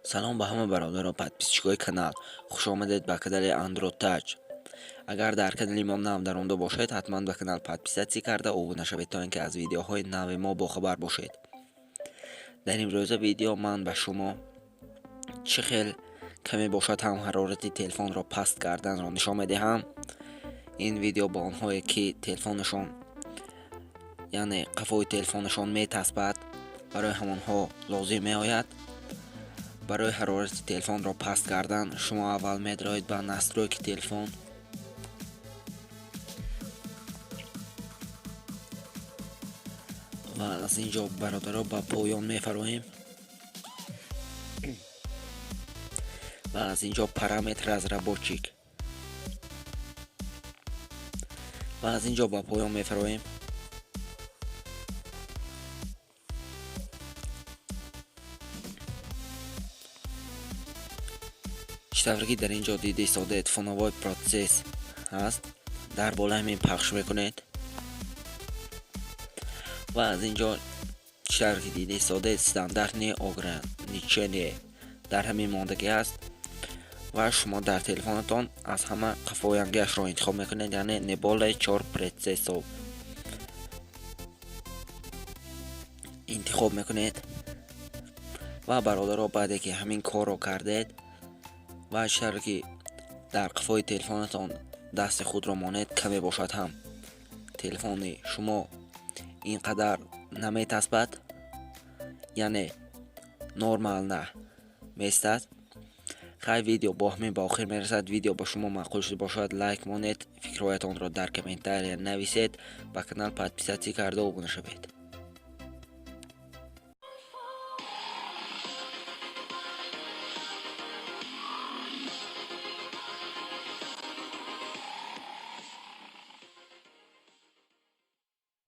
Салом ба ҳама бародарон, подписчикои канал. Хуш омадед ба канали Android Touch. Агар дар канали мо нав даромада бошед, ҳатман ба канал подписаться карда обуна шавед, то ин ки аз видеоҳои нави мо бохабар бошед. Дар имрӯза видео ман ба шумо чӣ хел каме бошад ҳам ҳарорати телефонро паст карданро нишон медиҳам. Ин видео ба онҳое ки телефонашон, яъне қафои телефонашон метаспад, барои ҳамонҳо лозим меояд. Барои ҳарорати телефонро паст кардан шумо аввал медароед ба настройки телефон. Ва аз ин ҷо, бародаро, ба поён мефароем ва аз ин ҷо параметр разработчик ва аз ин ҷо ба поён мефароем. Чӣ тавре ки дар ин ҷо дида истодед, фоновой процесс ҳаст, дар болои ҳамин пахш мекунед ва аз ин ҷо, чӣ тавре ки дида истодед, стандартные ограничения дар ҳамин мондагӣ аст ва шумо дар телефонатон аз ҳама қафоянгиашро интихоб мекунед, яъне не более чор процессов интихоб мекунед. Ва, бародаро, баъде ки ҳамин корро кардед ва чӣ тавре ки дар қафои телефонатон дасти худро монед, каме бошад ҳам телефони шумо ин қадар наметаспад, яъне нормально меистад. Хай, видео бо ҳамин ба охир мерасад. Видео ба шумо маъқул шуда бошад, лайк монед, фикрҳоятонро дар комментария нависед, ба канал подписаться карда обуна шавед.